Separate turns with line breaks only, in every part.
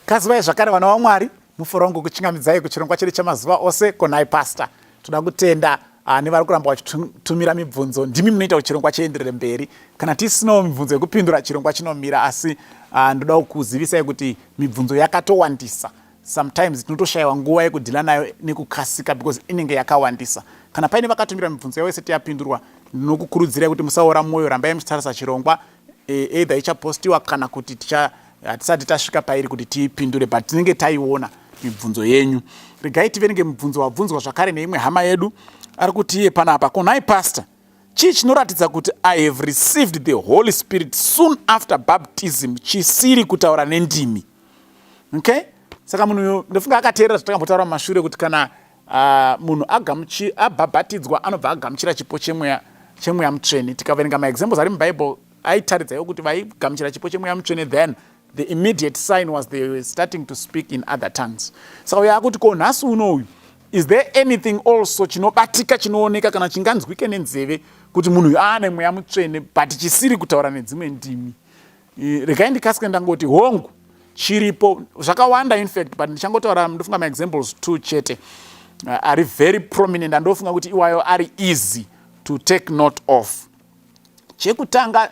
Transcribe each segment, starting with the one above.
Kazivai zvakare vana vaMwari, mufaro wangu kuchingamidzai kuchirongwa chedu chemazuva ose konai pastor. Toda kutenda nevari kuramba vachitumira mibvunzo. Ndimi munoita kuti chirongwa chienderere mberi. Kana tisinawo mibvunzo yekupindura chirongwa chinomira, asi ndoda kukuzivisai kuti mibvunzo yakatowandisa. Sometimes tinotoshayiwa nguva yekudhila nayo nekukasika because inenge yakawandisa. Kana paine vakatumira mibvunzo yavo isati yapindurwa, ndinokukurudzirai kuti musaora mwoyo, rambai muchitarisa chirongwa. Either ichapostiwa kana kuti ticha hatisati tasvika pairi kuti tiipindure, but tinenge taiona mibvunzo yenyu. Regai tiverenge mubvunzo wabvunzwa zvakare neimwe hama yedu. Ari kuti iye panapa, "Konai pastor, chii chinoratidza kuti I have received the Holy Spirit soon after baptism chisiri kutaura nendimi?" Okay, saka munhu uyu ndofunga akateerera zvatakambotaura mumashure kuti kana munhu abhabhatidzwa anobva agamuchira chipo chemweya mutsvene. Tikaverenga maexamples ari muBible, aitaridzaiwo kuti vaigamuchira chipo chemweya mutsvene, then the immediate sign was they were starting to speak in other tongues. Saka uyo akuti, ko nhasi unoyu, is there anything also chinobatika, chinooneka kana chinganzwike nenzeve kuti munhu uyu aane mweya mutsvene, but chisiri kutaura nedzimwe ndimi? Regai ndikasike ndangoti hongu, chiripo zvakawanda infact, but ndichangotaura ndofunga maexamples two chete ari very prominent, andofunga kuti iwayo ari easy to take note of. Chekutanga,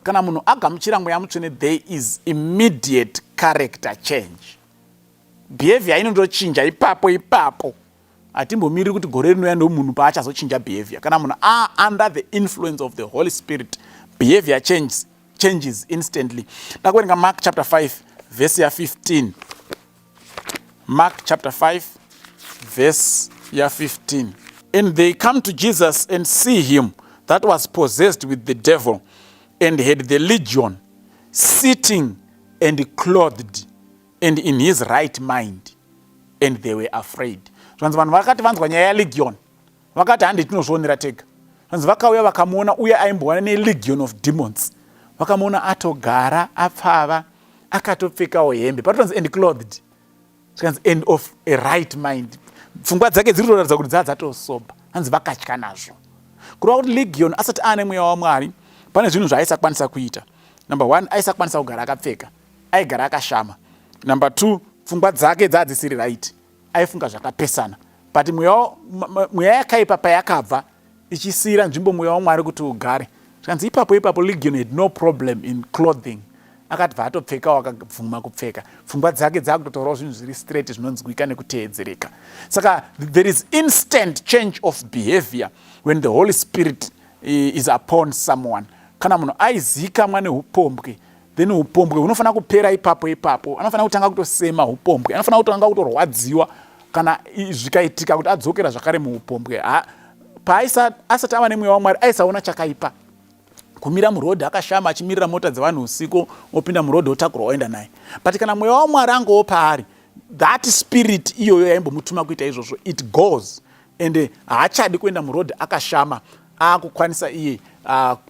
kana munhu agamuchira mweya mutsvene, there is immediate character change. Behavior inondochinja ipapo ipapo. Hatimbomiriri kuti gore rinouya ndo munhu paachazochinja behavior. Kana munhu under the influence of the Holy Spirit, behavior changes instantly. Ndakuverenga Mark chapter 5 verse ya15. Mark chapter 5 verse ya15: "And they come to Jesus and see him that was possessed with the devil and had the legion, sitting and clothed and in his right mind, and they were afraid." Zvanzi vanhu vakati vanzwa nyaya yalegion, vakati, "Handi tinozvionera tega." Zvanzi vakauya vakamuona uye aimbova nelegion of demons, vakamuona atogara apfava, akatopfekawo hembe. Patotonzi "and clothed", zvikanzi "and of a right mind". Pfungwa dzake dziri kutoratidza kuti dzaa dzatosoba. Hanzi vakatya nazvo. Kureva kuti legion asati aane mweya waMwari, pane zvinhu zvaaisakwanisa kuita. Number one, aisakwanisa kugara akapfeka, aigara akashama. Number two, pfungwa dzake dzaa dzisiri right, aifunga zvakapesana. But mweya yakaipa payakabva ichisiyira nzvimbo mweya waMwari kuti ugare, zvikanzi ipapo ipapo legion had no problem in clothing. Akatibva atopfekawo, akabvuma kupfeka. Pfungwa dzake dzakutotaurawo zvinhu zviri straight, zvinonzwika nekuteedzereka. Saka there is instant change of behavior when the Holy Spirit is upon someone. Kana munhu aizikamwa neupombwe, then upombwe hunofanira kupera ipapo ipapo. Anofanira kutanga kutosema upombwe, anofanira kutanga kutorwadziwa kana zvikaitika kuti adzokera zvakare muupombwe. Paaisa asati ava nemweya waMwari, aisaona chakaipa kumira murodhi akashama achimirira mota dzevanhu usiku, opinda murodhi, otakurwa, oenda naye. But kana mweya waMwari angowo paari, that spirit iyoyo yaimbomutuma kuita izvozvo, it goes and haachadi kuenda murodhi akashama. Akukwanisa iye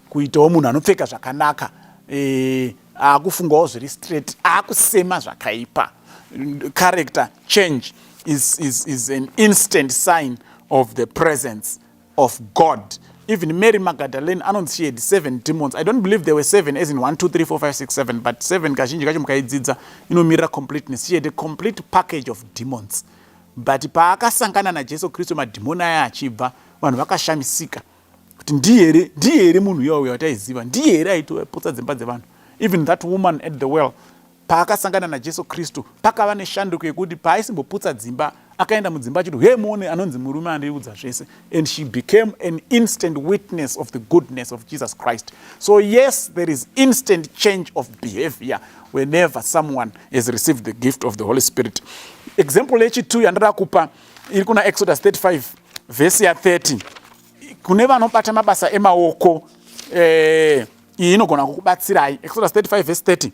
kuitawo munhu anopfeka zvakanaka, akufungawo zviri straight, akusema zvakaipa. Character change is an instant sign of the presence of God. Even Mary Magdalene anonzi she had seven demons. I don't believe there were seven as in 1, 2, 3, 4, 5, 6, 7, but seven kazhinji kacho mukaidzidza inomirira completeness. She had a complete package of demons, but paakasangana naJesu Kristu, madhimoni aya achibva, vanhu vakashamisika kuti ndiye here, ndiye here munhu uya uya wataiziva? Ndiye here aitoputsa dzimba dzevanhu? Even that woman at the well, paakasangana naJesu Kristu, pakava neshanduko yekuti paaisimboputsa dzimba, akaenda mudzimba achiti, "He, muone anonzi murume andiudza zvese." And she became an instant witness of the goodness of Jesus Christ. So yes, there is instant change of behavior whenever someone has received the gift of the Holy Spirit. Example yechi2 yandada kupa iri kuna Exodus 35 vhesi ya30. Kune vanobata mabasa emaoko, iyi inogona kukubatsirai. Exodus 35 verse 30: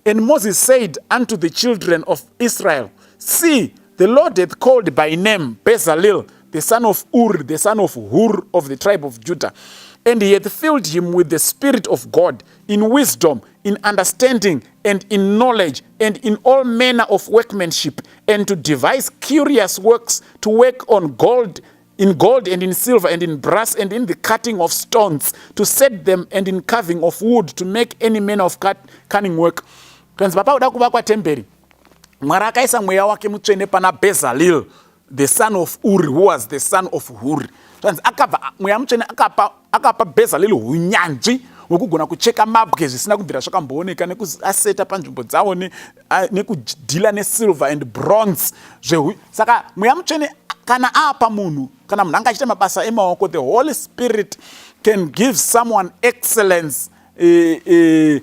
"And Moses said unto the children of Israel, See, the Lord hath called by name Bezalel, the son of Uri, the son of Hur, of the tribe of Judah, and he hath filled him with the Spirit of God, in wisdom, in understanding, and in knowledge, and in all manner of workmanship, and to devise curious works, to work on gold, in gold and in silver and in brass, and in the cutting of stones, to set them, and in carving of wood, to make any manner of cunning work." Kanzi papa kuda kuvakwa temberi. Mwari akaisa mweya wake mutsvene pana Bezalel, the son of Uri, who was the son of Huri. Zvanzi akabva mweya mutsvene akapa, akapa Bezalel hunyanzvi hwekugona kucheka mabwe zvisina kubvira zvakambooneka, nekuaseta panzvimbo dzawo, nekudhila nesilver and bronze. Saka mweya mutsvene kana apa munhu, kana munhu anga achiita mabasa emaoko, the Holy Spirit can give someone excellence in,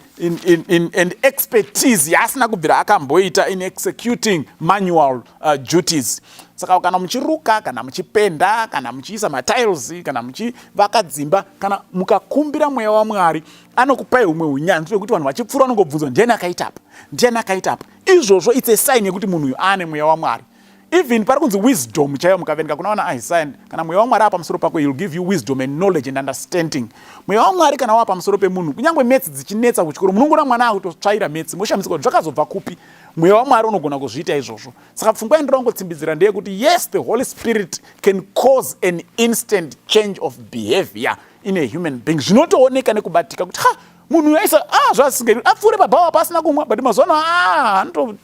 and expertise yaasina kubvira akamboita in executing manual duties. Saka kana muchiruka, kana muchipenda, kana muchiisa matiles, kana muchivaka dzimba, kana mukakumbira mweya waMwari, anokupai humwe unyanzvi hwekuti vanhu vachipfuura vanongobvunzwa, "Ndiani akaita apa? Ndiani akaita apa?" Izvozvo it's a sign yekuti munhu uyu aane mweya waMwari. Even pari kunzi wisdom chaiyo, mukaverenga kuna vana Isaiah, kana mweya waMwari apa pamusoro pako, he'll give you wisdom and knowledge and understanding. Mweya waMwari kana wava pamusoro pemunhu, kunyange maths dzichinetsa kuchikoro, munongoona mwana akutotsvaira maths, moshamisika kuti zvakazobva kupi. Mweya waMwari unogona kuzviita izvozvo. Saka pfungwa yandinongotsimbidzira ndeyekuti yes, the Holy Spirit can cause an instant change of behavior in a human being. Zvinotooneka nekubatika kuti ha, munhu aisa, ah, zvasingei apfuure pabhawa pasina kumwa, but mazuva ano, ah, anoto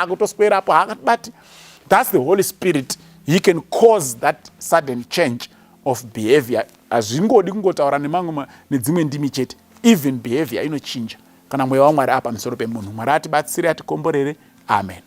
kutoswerapo haakatibati. That's the Holy Spirit. He can cause that sudden change of behavior. Hazvingodi kungotaura nemamwe nedzimwe ndimi chete. Even behavior inochinja kana mweya waMwari apa pamusoro pemunhu. Mwari atibatsire, atikomborere. Amen.